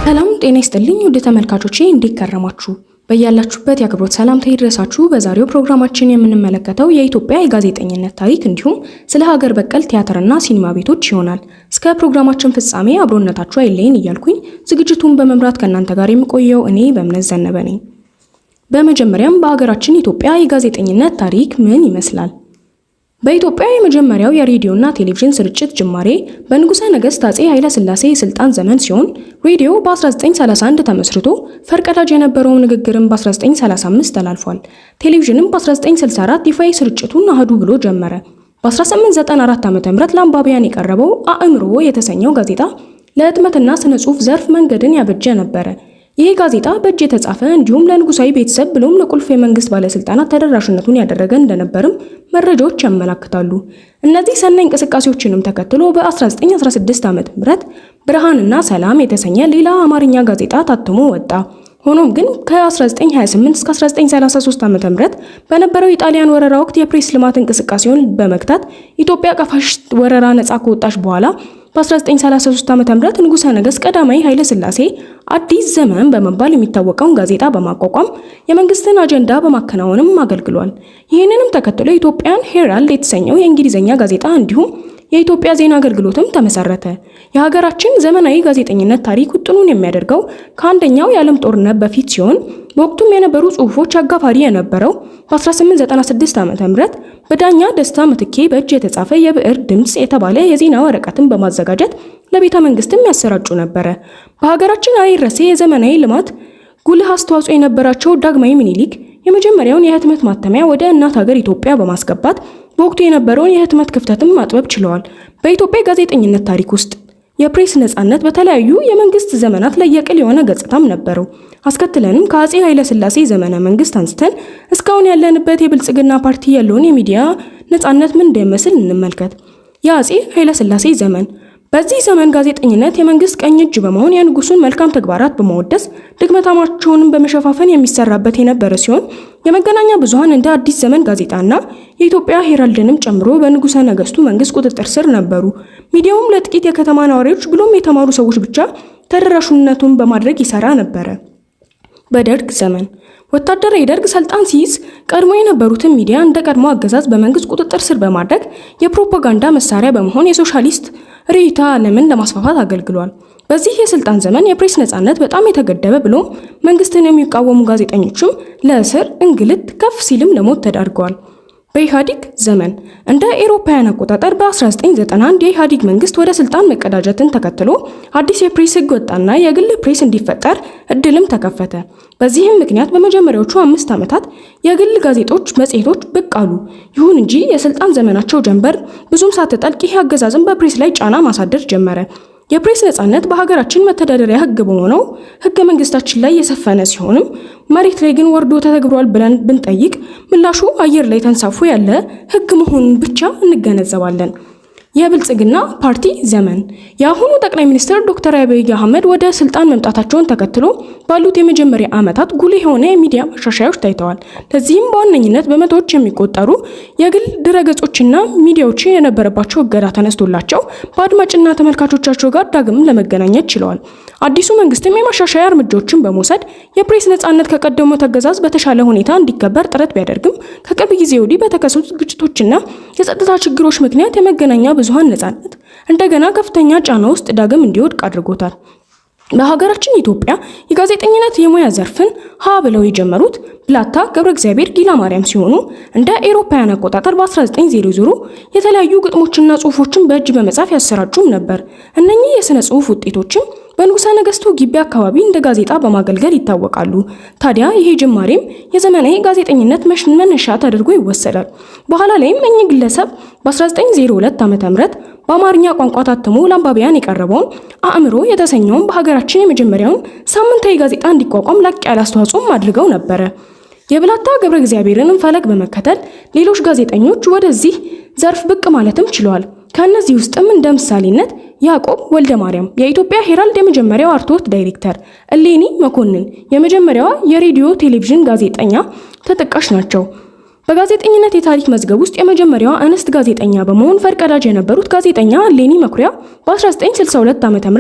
ሰላም ጤና ይስጥልኝ ውድ ተመልካቾቼ፣ እንዴት ከረማችሁ? በያላችሁበት የአክብሮት ሰላምታ ይድረሳችሁ። በዛሬው ፕሮግራማችን የምንመለከተው የኢትዮጵያ የጋዜጠኝነት ታሪክ እንዲሁም ስለ ሀገር በቀል ቲያትርና ሲኒማ ቤቶች ይሆናል። እስከ ፕሮግራማችን ፍጻሜ አብሮነታችሁ አይለይን እያልኩኝ ዝግጅቱን በመምራት ከእናንተ ጋር የምቆየው እኔ በእምነት ዘነበ ነኝ። በመጀመሪያም በሀገራችን ኢትዮጵያ የጋዜጠኝነት ታሪክ ምን ይመስላል? በኢትዮጵያ የመጀመሪያው የሬዲዮና ቴሌቪዥን ስርጭት ጅማሬ በንጉሠ ነገሥት አፄ ኃይለ ሥላሴ የሥልጣን ዘመን ሲሆን፣ ሬዲዮ በ1931 ተመስርቶ ፈርቀዳጅ የነበረው ንግግርም በ1935 ተላልፏል። ቴሌቪዥንም በ1964 ይፋዊ ስርጭቱን አህዱ ብሎ ጀመረ። በ1894 ዓ.ም ለአንባቢያን የቀረበው አእምሮ የተሰኘው ጋዜጣ ለህትመትና ስነ ጽሑፍ ዘርፍ መንገድን ያበጀ ነበረ። ይህ ጋዜጣ በእጅ የተጻፈ እንዲሁም ለንጉሳዊ ቤተሰብ ብሎም ለቁልፍ የመንግስት ባለስልጣናት ተደራሽነቱን ያደረገ እንደነበርም መረጃዎች ያመላክታሉ። እነዚህ ሰናይ እንቅስቃሴዎችንም ተከትሎ በ1916 ዓ.ም ብርሃንና ሰላም የተሰኘ ሌላ አማርኛ ጋዜጣ ታትሞ ወጣ። ሆኖም ግን ከ1928 እስከ 1933 ዓ.ም በነበረው የጣሊያን ወረራ ወቅት የፕሬስ ልማት እንቅስቃሴውን በመግታት፣ ኢትዮጵያ ከፋሽስት ወረራ ነጻ ከወጣች በኋላ በ1933 ዓ.ም ንጉሠ ነገሥት ቀዳማዊ ኃይለ ሥላሴ አዲስ ዘመን በመባል የሚታወቀውን ጋዜጣ በማቋቋም የመንግስትን አጀንዳ በማከናወንም አገልግሏል። ይህንንም ተከትሎ የኢትዮጵያን ሄራልድ የተሰኘው የእንግሊዝኛ ጋዜጣ እንዲሁም የኢትዮጵያ ዜና አገልግሎትም ተመሰረተ። የሀገራችን ዘመናዊ ጋዜጠኝነት ታሪክ ውጥኑን የሚያደርገው ከአንደኛው የዓለም ጦርነት በፊት ሲሆን፣ በወቅቱም የነበሩ ጽሑፎች አጋፋሪ የነበረው በ1896 ዓ.ም በዳኛ ደስታ ምትኬ በእጅ የተጻፈ የብዕር ድምፅ የተባለ የዜና ወረቀትን በማዘጋጀት ለቤተ መንግስትም ያሰራጩ ነበረ። በሀገራችን አይረሴ የዘመናዊ ልማት ጉልህ አስተዋጽኦ የነበራቸው ዳግማዊ ምኒልክ የመጀመሪያውን የህትመት ማተሚያ ወደ እናት ሀገር ኢትዮጵያ በማስገባት በወቅቱ የነበረውን የህትመት ክፍተትም ማጥበብ ችለዋል። በኢትዮጵያ ጋዜጠኝነት ታሪክ ውስጥ የፕሬስ ነጻነት በተለያዩ የመንግስት ዘመናት ለየቅል የሆነ ገጽታም ነበረው። አስከትለንም ከአፄ ኃይለ ሥላሴ ዘመነ መንግስት አንስተን እስካሁን ያለንበት የብልጽግና ፓርቲ ያለውን የሚዲያ ነጻነት ምን እንደሚመስል እንመልከት። የአፄ ኃይለ ሥላሴ ዘመን። በዚህ ዘመን ጋዜጠኝነት የመንግስት ቀኝ እጅ በመሆን የንጉሱን መልካም ተግባራት በማወደስ ድክመታቸውንም በመሸፋፈን የሚሰራበት የነበረ ሲሆን፣ የመገናኛ ብዙሃን እንደ አዲስ ዘመን ጋዜጣና የኢትዮጵያ ሄራልድንም ጨምሮ በንጉሰ ነገስቱ መንግስት ቁጥጥር ስር ነበሩ። ሚዲያውም ለጥቂት የከተማ ነዋሪዎች ብሎም የተማሩ ሰዎች ብቻ ተደራሽነቱን በማድረግ ይሰራ ነበረ። በደርግ ዘመን ወታደራዊ ደርግ ስልጣን ሲይዝ ቀድሞ የነበሩትን ሚዲያ እንደ ቀድሞ አገዛዝ በመንግስት ቁጥጥር ስር በማድረግ የፕሮፓጋንዳ መሳሪያ በመሆን የሶሻሊስት ርዕዮተ ዓለምን ለማስፋፋት አገልግሏል። በዚህ የስልጣን ዘመን የፕሬስ ነጻነት በጣም የተገደበ ብሎም መንግስትን የሚቃወሙ ጋዜጠኞችም ለእስር፣ እንግልት፣ ከፍ ሲልም ለሞት ተዳርገዋል። በኢህአዴግ ዘመን እንደ ኤሮፓውያን አቆጣጠር በ1991 የኢህአዴግ መንግስት ወደ ስልጣን መቀዳጀትን ተከትሎ አዲስ የፕሬስ ህግ ወጣና የግል ፕሬስ እንዲፈጠር እድልም ተከፈተ። በዚህም ምክንያት በመጀመሪያዎቹ 5 ዓመታት የግል ጋዜጦች፣ መጽሔቶች ብቅ አሉ። ይሁን እንጂ የስልጣን ዘመናቸው ጀንበር ብዙም ሳትጠልቅ ይህ አገዛዝም በፕሬስ ላይ ጫና ማሳደር ጀመረ። የፕሬስ ነጻነት በሀገራችን መተዳደሪያ ህግ በሆነው ህገ መንግስታችን ላይ የሰፈነ ሲሆንም፣ መሬት ላይ ግን ወርዶ ተተግብሯል ብለን ብንጠይቅ ምላሹ አየር ላይ ተንሳፎ ያለ ህግ መሆኑን ብቻ እንገነዘባለን። የብልጽግና ፓርቲ ዘመን። የአሁኑ ጠቅላይ ሚኒስትር ዶክተር አብይ አህመድ ወደ ስልጣን መምጣታቸውን ተከትሎ ባሉት የመጀመሪያ ዓመታት ጉልህ የሆነ የሚዲያ ማሻሻያዎች ታይተዋል። ለዚህም በዋነኝነት በመቶዎች የሚቆጠሩ የግል ድረገጾችና ሚዲያዎች የነበረባቸው እገዳ ተነስቶላቸው በአድማጭና ተመልካቾቻቸው ጋር ዳግም ለመገናኘት ችለዋል። አዲሱ መንግስትም የማሻሻያ እርምጃዎችን በመውሰድ የፕሬስ ነጻነት ከቀደመው አገዛዝ በተሻለ ሁኔታ እንዲከበር ጥረት ቢያደርግም፣ ከቅርብ ጊዜ ወዲህ በተከሰቱት ግጭቶችና የጸጥታ ችግሮች ምክንያት የመገናኛ ብዙሃን ነጻነት እንደገና ከፍተኛ ጫና ውስጥ ዳግም እንዲወድቅ አድርጎታል። በሀገራችን ኢትዮጵያ የጋዜጠኝነት የሙያ ዘርፍን ሀ ብለው የጀመሩት ብላታ ገብረ እግዚአብሔር ጊላ ማርያም ሲሆኑ፣ እንደ ኤሮፓውያን አቆጣጠር በ1900 የተለያዩ ግጥሞችና ጽሁፎችን በእጅ በመጻፍ ያሰራጩም ነበር። እነኚህ የሥነ ጽሁፍ ውጤቶችም በንጉሠ ነገሥቱ ግቢ አካባቢ እንደ ጋዜጣ በማገልገል ይታወቃሉ። ታዲያ ይሄ ጅማሬም የዘመናዊ ጋዜጠኝነት መነሻ ተደርጎ ይወሰዳል። በኋላ ላይም እኚህ ግለሰብ በ1902 ዓ.ም በአማርኛ ቋንቋ ታትሞ ለአንባቢያን የቀረበውን አእምሮ የተሰኘውን በሀገራችን የመጀመሪያውን ሳምንታዊ ጋዜጣ እንዲቋቋም ላቅ ያለ አስተዋጽኦም አድርገው ነበረ። የብላታ ገብረ እግዚአብሔርንም ፈለግ በመከተል ሌሎች ጋዜጠኞች ወደዚህ ዘርፍ ብቅ ማለትም ችለዋል። ከእነዚህ ውስጥም እንደ ምሳሌነት ያዕቆብ ወልደ ማርያም የኢትዮጵያ ሄራልድ የመጀመሪያው አርትዖት ዳይሬክተር፣ እሌኒ መኮንን የመጀመሪያዋ የሬዲዮ ቴሌቪዥን ጋዜጠኛ ተጠቃሽ ናቸው። በጋዜጠኝነት የታሪክ መዝገብ ውስጥ የመጀመሪያዋ እንስት ጋዜጠኛ በመሆን ፈርቀዳጅ የነበሩት ጋዜጠኛ እሌኒ መኩሪያ በ1962 ዓ.ም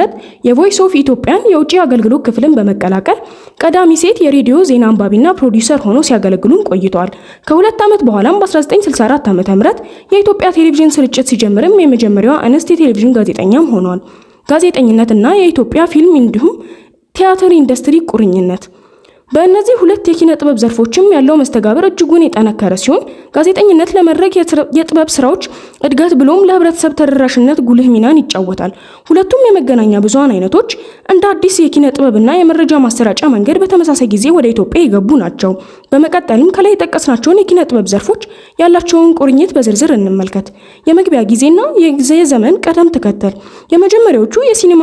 የ Voice of Ethiopia ን የውጭ አገልግሎት ክፍልን በመቀላቀል ቀዳሚ ሴት የሬዲዮ ዜና አንባቢና ፕሮዲውሰር ሆነው ሲያገለግሉም ቆይተዋል። ከ2 ዓመት በኋላም በ1964 ዓ.ም የኢትዮጵያ ቴሌቪዥን ስርጭት ሲጀምርም የመጀመሪያዋ እንስት የቴሌቪዥን ጋዜጠኛም ሆነዋል። ጋዜጠኝነትና የኢትዮጵያ ፊልም እንዲሁም ቲያትር ኢንዱስትሪ ቁርኝነት። በእነዚህ ሁለት የኪነ ጥበብ ዘርፎችም ያለው መስተጋብር እጅጉን የጠነከረ ሲሆን፣ ጋዜጠኝነት ለመድረክ የጥበብ ስራዎች እድገት ብሎም ለህብረተሰብ ተደራሽነት ጉልህ ሚናን ይጫወታል። ሁለቱም የመገናኛ ብዙሃን አይነቶች እንደ አዲስ የኪነ ጥበብና የመረጃ ማሰራጫ መንገድ በተመሳሳይ ጊዜ ወደ ኢትዮጵያ የገቡ ናቸው። በመቀጠልም ከላይ የጠቀስናቸውን የኪነ ጥበብ ዘርፎች ያላቸውን ቁርኝት በዝርዝር እንመልከት። የመግቢያ ጊዜና የዘመን ቅደም ተከተል። የመጀመሪያዎቹ የሲኒማ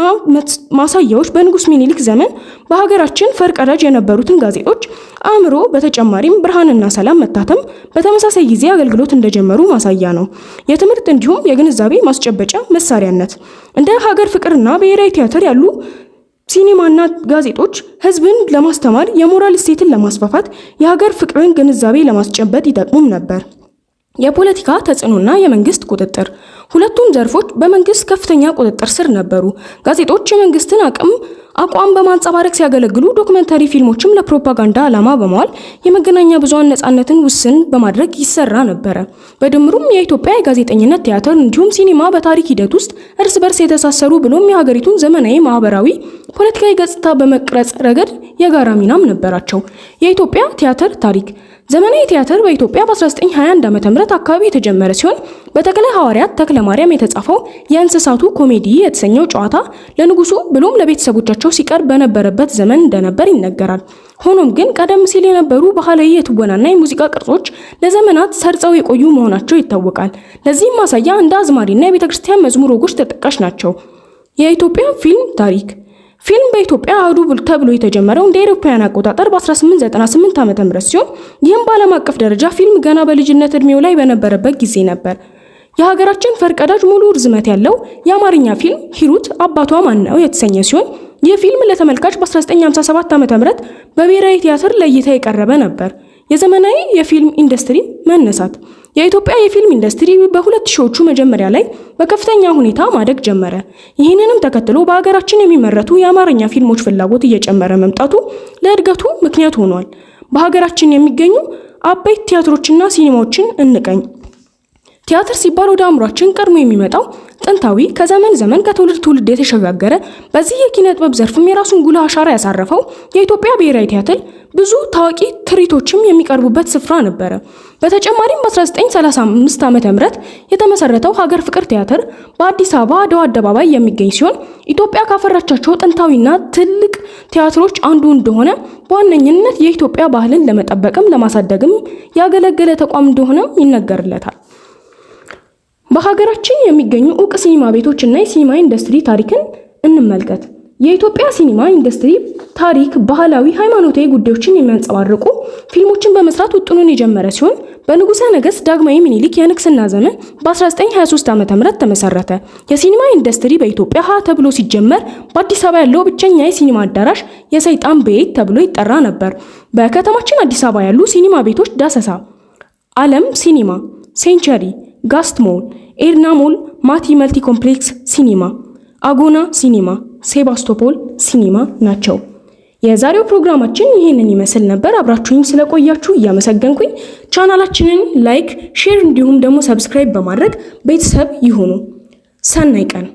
ማሳያዎች በንጉስ ሚኒሊክ ዘመን በሀገራችን ፈርቀዳጅ የነበሩትን ጋዜጦች አእምሮ፣ በተጨማሪም ብርሃንና ሰላም መታተም በተመሳሳይ ጊዜ አገልግሎት እንደጀመሩ ማሳያ ነው። የትምህርት እንዲሁም የግንዛቤ ማስጨበጫ መሳሪያነት። እንደ ሀገር ፍቅርና ብሔራዊ ቲያትር ያሉ ሲኒማና ጋዜጦች ህዝብን ለማስተማር፣ የሞራል እሴትን ለማስፋፋት፣ የሀገር ፍቅርን ግንዛቤ ለማስጨበጥ ይጠቅሙም ነበር። የፖለቲካ ተጽዕኖና የመንግስት ቁጥጥር። ሁለቱም ዘርፎች በመንግስት ከፍተኛ ቁጥጥር ስር ነበሩ። ጋዜጦች የመንግስትን አቋም በማንጸባረቅ ሲያገለግሉ፣ ዶክመንተሪ ፊልሞችም ለፕሮፓጋንዳ ዓላማ በመዋል የመገናኛ ብዙሃን ነጻነትን ውስን በማድረግ ይሰራ ነበረ። በድምሩም የኢትዮጵያ የጋዜጠኝነት፣ ቲያትር እንዲሁም ሲኒማ በታሪክ ሂደት ውስጥ እርስ በርስ የተሳሰሩ ብሎም የሀገሪቱን ዘመናዊ ማህበራዊ፣ ፖለቲካዊ ገጽታ በመቅረጽ ረገድ የጋራ ሚናም ነበራቸው። የኢትዮጵያ ቲያትር ታሪክ። ዘመናዊ ቲያትር በኢትዮጵያ በ1921 ዓ.ም አካባቢ የተጀመረ ሲሆን፣ በተክለ ሐዋርያት ተክለ ማርያም የተጻፈው የእንስሳቱ ኮሜዲ የተሰኘው ጨዋታ ለንጉሱ ብሎም ለቤተሰቦቻቸው ሲቀርብ በነበረበት ዘመን እንደነበር ይነገራል። ሆኖም ግን ቀደም ሲል የነበሩ ባህላዊ የትወናና የሙዚቃ ቅርጾች ለዘመናት ሰርጸው የቆዩ መሆናቸው ይታወቃል። ለዚህም ማሳያ እንደ አዝማሪና የቤተክርስቲያን መዝሙር ወጎች ተጠቃሽ ናቸው። የኢትዮጵያ ፊልም ታሪክ። ፊልም በኢትዮጵያ አህዱ ተብሎ የተጀመረው እንደ አውሮፓውያን አቆጣጠር በ1898 ዓ.ም ሲሆን፣ ይህም በዓለም አቀፍ ደረጃ ፊልም ገና በልጅነት ዕድሜው ላይ በነበረበት ጊዜ ነበር። የሀገራችን ፈርቀዳጅ ሙሉ ርዝመት ያለው የአማርኛ ፊልም ሂሩት አባቷ ማን ነው የተሰኘ ሲሆን፣ ይህ ፊልም ለተመልካች በ1957 ዓ.ም በብሔራዊ ቲያትር ለእይታ የቀረበ ነበር። የዘመናዊ የፊልም ኢንዱስትሪ መነሳት። የኢትዮጵያ የፊልም ኢንዱስትሪ በ2000ዎቹ መጀመሪያ ላይ በከፍተኛ ሁኔታ ማደግ ጀመረ። ይህንንም ተከትሎ በሀገራችን የሚመረቱ የአማርኛ ፊልሞች ፍላጎት እየጨመረ መምጣቱ ለእድገቱ ምክንያት ሆኗል። በሀገራችን የሚገኙ አበይት ቲያትሮችና ሲኒማዎችን እንቀኝ። ቲያትር ሲባል ወደ አእምሯችን ቀድሞ የሚመጣው ጥንታዊ፣ ከዘመን ዘመን ከትውልድ ትውልድ የተሸጋገረ፣ በዚህ የኪነ ጥበብ ዘርፍም የራሱን ጉልህ አሻራ ያሳረፈው የኢትዮጵያ ብሔራዊ ቲያትር ብዙ ታዋቂ ትርኢቶችም የሚቀርቡበት ስፍራ ነበረ። በተጨማሪም በ1935 ዓ.ም የተመሰረተው ሀገር ፍቅር ቲያትር በአዲስ አበባ አድዋ አደባባይ የሚገኝ ሲሆን፣ ኢትዮጵያ ካፈራቻቸው ጥንታዊና ትልቅ ቲያትሮች አንዱ እንደሆነ፣ በዋነኝነት የኢትዮጵያ ባህልን ለመጠበቅም ለማሳደግም ያገለገለ ተቋም እንደሆነም ይነገርለታል። በሀገራችን የሚገኙ እውቅ ሲኒማ ቤቶች እና የሲኒማ ኢንዱስትሪ ታሪክን እንመልከት። የኢትዮጵያ ሲኒማ ኢንዱስትሪ ታሪክ ባህላዊ፣ ሃይማኖታዊ ጉዳዮችን የሚያንጸባርቁ ፊልሞችን በመስራት ውጥኑን የጀመረ ሲሆን፣ በንጉሠ ነገሥት ዳግማዊ ምኒልክ የንግስና ዘመን በ1923 ዓ.ም ተመሰረተ። የሲኒማ ኢንዱስትሪ በኢትዮጵያ ሀ ተብሎ ሲጀመር በአዲስ አበባ ያለው ብቸኛ የሲኒማ አዳራሽ የሰይጣን ቤት ተብሎ ይጠራ ነበር። በከተማችን አዲስ አበባ ያሉ ሲኒማ ቤቶች ዳሰሳ፦ ዓለም ሲኒማ፣ ሴንቸሪ፣ ጋስት ሞል፣ ኤድና ሞል፣ ማቲ መልቲ ኮምፕሌክስ ሲኒማ፣ አጎና ሲኒማ፣ ሴባስቶፖል ሲኒማ ናቸው። የዛሬው ፕሮግራማችን ይህንን ይመስል ነበር። አብራችሁኝ ስለቆያችሁ እያመሰገንኩኝ ቻናላችንን like፣ share እንዲሁም ደግሞ subscribe በማድረግ ቤተሰብ ይሁኑ። ሰናይ ቀን።